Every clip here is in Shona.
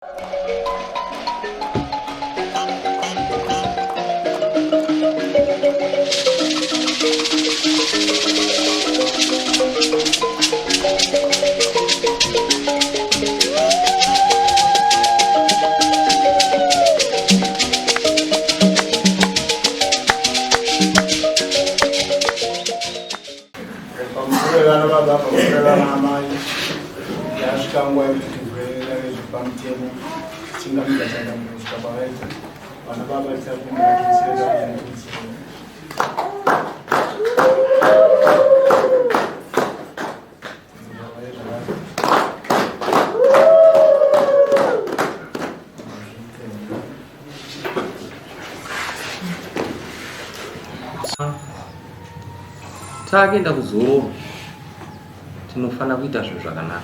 Pamusoro vana baba, pamusoro vana amai, yasvika nguva yekuti tivhure dare zvepamutemo tichingamidza changamire kusvika kwavaita. Vana baba tichakumbira tiisire dare rekuti Takuenda kuzororo tinofanira kuita zvinhu zvakanaka.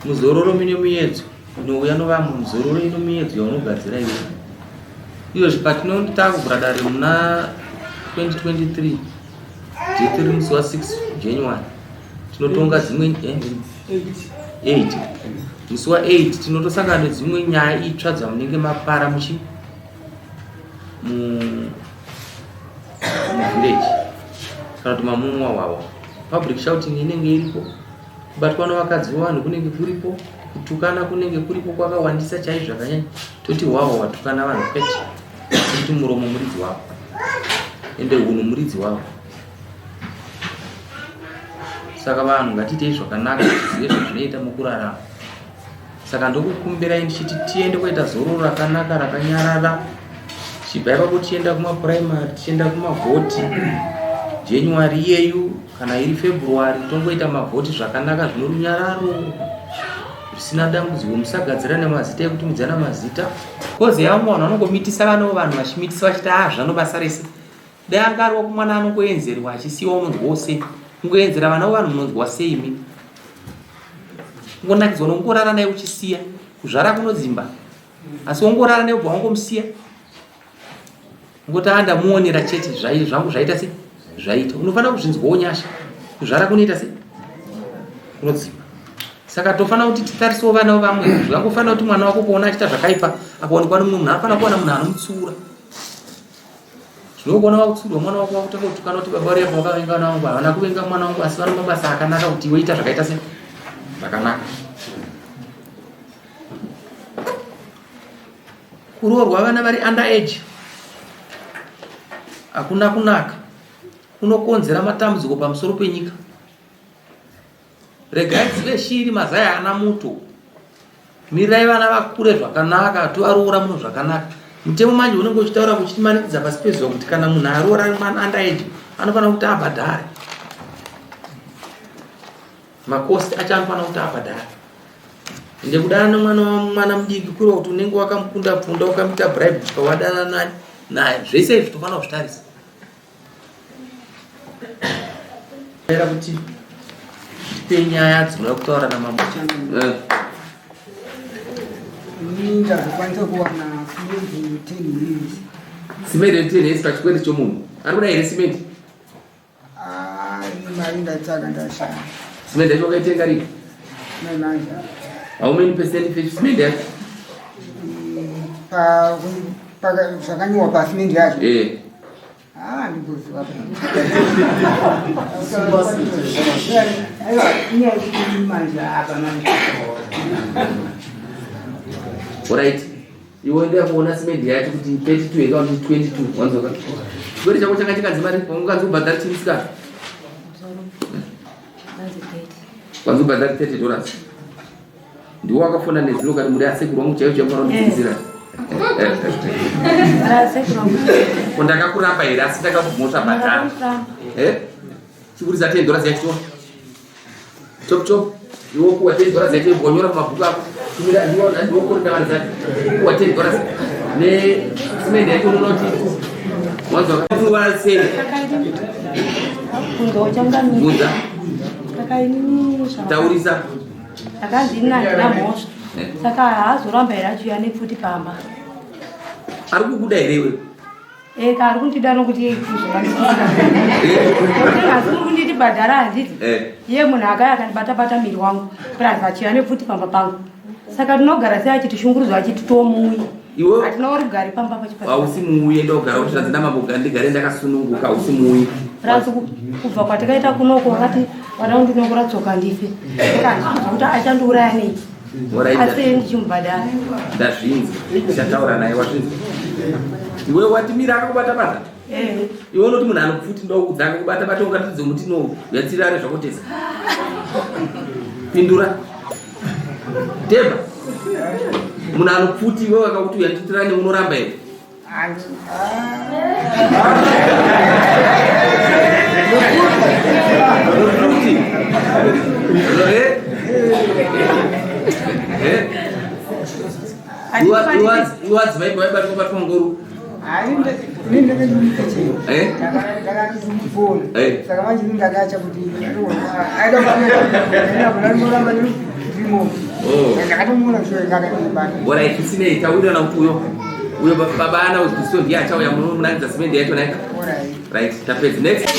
Muzororo mine muyedzo inouya novamwe, muzororo ino miyedzo yaunogadzira iwe. Iyozvi patinoti takuvhura dare muna 2023 date riri musi wa 6 January tinotonga dzimwe 8 musi wa 8 tinotosangana nedzimwe nyaya itsva dzamunenge mapara muchi muvillage kana kuti mamumwa wawa public shouting inenge iripo kubatwa nevakadzi vevanhu kunenge kuripo kutukana kunenge kuripo kwakawandisa chaizvo zvakanyanya toti wawa watukana vanhu kwete kuti muromo muridzi wavo ende hunhu muridzi wavo saka vanhu ngatiitei zvakanaka tizive zvazvinoita mukurarama Saka ndokukumbirai ndichiti tiende kuita zororo rakanaka rakanyarara tichibva ipapo tichienda kumapuraimary tichienda kumavhoti January iyeyu kana iri February tongoita mavhoti zvakanaka zvino runyararo zvisina dambudziko musagadzirane mazita ekutumidzana mazita kozi yavamwe vanhu vanongomitisa vana vanhu vachimitisa vachiti a ah, zvano basa rese Dai anga ari wako mwana anongoenzerwa achisiwa unonzwawo sei? Kungoenzera vana vevanhu munonzwa sei imi? Kungonakidzwa nokungorara naye uchisiya. Kuzvara kunodzimba. Asi wongorara naye ubva wangomusiya. Ngoti andamuonera chete zvangu zvaita sei? Zvaita. Unofanira kuzvinzwawo nyasha. Kuzvara kunoita sei? Kunodzimba. Saka tofanira kuti titarisewo vana vevamwe. Zvikangofanira kuti mwana wako kuona achiita zvakaipa akaonekwa nomumwe munhu anofanira kuwana munhu anomutsiura. Zvinogona wakutsiurwa mwana wako wakutanga kutukana kuti baba varipo vakavenga vana vangu havana kuvenga mwana wangu asi vano mabasa akanaka kuti iwe ita zvakaita se zvakanaka. Kuroorwa vana vari under age hakuna kunaka kunokonzera matambudziko pamusoro penyika. Regai dzive shiri mazai haana muto. Mirirai vana vakure zvakanaka tovaroora muno zvakanaka. Mutemo manje unenge uchitaura kuchitimanikidza pasi pezuva kuti kana munhu aroora ari mwana under age anofanira kuti abhadhare. Makosti acho anofanira kuti abhadhare. Ende kudana nemwana mwana mudiki kureva kuti unenge wakamukunda pfunda ukamuita bribe kusvika wadana naye. Zvese izvi tofanira kuzvitarisa. Era kuti tipe nyaya dzinoda kutaura namambo. Eh. Ndakukwanisa kuwana simende 10 years. Simende 10 years pachikwereti chomunhu. Ari kuda here simende? Ah, mari ndaitsvaga ndashaya. Simende yacho wakaitenga rini? Manje. How many percent fish simende yacho? Pa zvakanyorwa pasimende yacho. Eh. Ah, ndikuziva. Aiwa, inyaya yekuti manje apa manje. Alright. Iwe ndio kuona simende yacho kuti 32 here kana kuti 22 wanzoka. Chikwereti chako changa chikanzi mari wanganzi ubhadhare chii musikana? Wanzi ubhadhare 30 dollars. Ndiwo wakafona nezuro kati muri asekuru wangu chaiyo chaiyo fanondidzidzira. Ko ndakakuramba here asi ndakakubvumosva bhadhara. Eh? Chiburitsa 10 dollars yacho. Chop chop. Iwe kuwa 10 dollars yacho bonyora mumabhuku ako. Tumira ndiwo ndiwo kurinda mari dzacho. Kuwa 10 dollars. Ne simende yacho unoti wanzwa kuwa sei? Bvunza. Taurisa. Akanzi ini handina mhosva eh. saka haazoramba here achiuya nepfuti pamba. Ari kukuda here iwe? Eka eh, ari kundida nokuti asi muri kunditi bhadhara handiti eh. iye munhu akaya akandibata bata miri wangu plus achiuya nepfuti pamba pangu. Saka tinogara sei achitishungurudzwa achiti tomuuyi? Iwe Hatina rugare pamba pachipatara. Hausi muuye, ndogara kuti zvanzi namambo ndigare ndakasununguka. Hausi muuye. Plus kubva kwatakaita kunoko wakati wada kundinokora tsoka ndife. Saka handikuziva kuti achandiuraya nei. Alright. Asi ndichimubhadhara. Ndazvinzwa, ndichataura naye. Wazvinzwa iwe? Watimira akakubata bata. Eh. Iwe unoti munhu anopfuti ndoudza akakubata bata, ungatidze muti no yatsirare zvakutesa. Pindura teba, munhu anopfuti iwe akakuti uyatitirane, unoramba here? Nopfuti. Eh? Eh? Iwadzimai vaibatwa batwa ngoro. Eh? Eh. Saka manje ini ndakacha kuti aidoramba ndimo. Oh. Ndakatomuona sure ngakadibana. Alright, tisinei, taurirana kuti uyo baba ana uziso ndiye achauya munonangidza simende yacho naika. Alright. Right, tapedza. Next.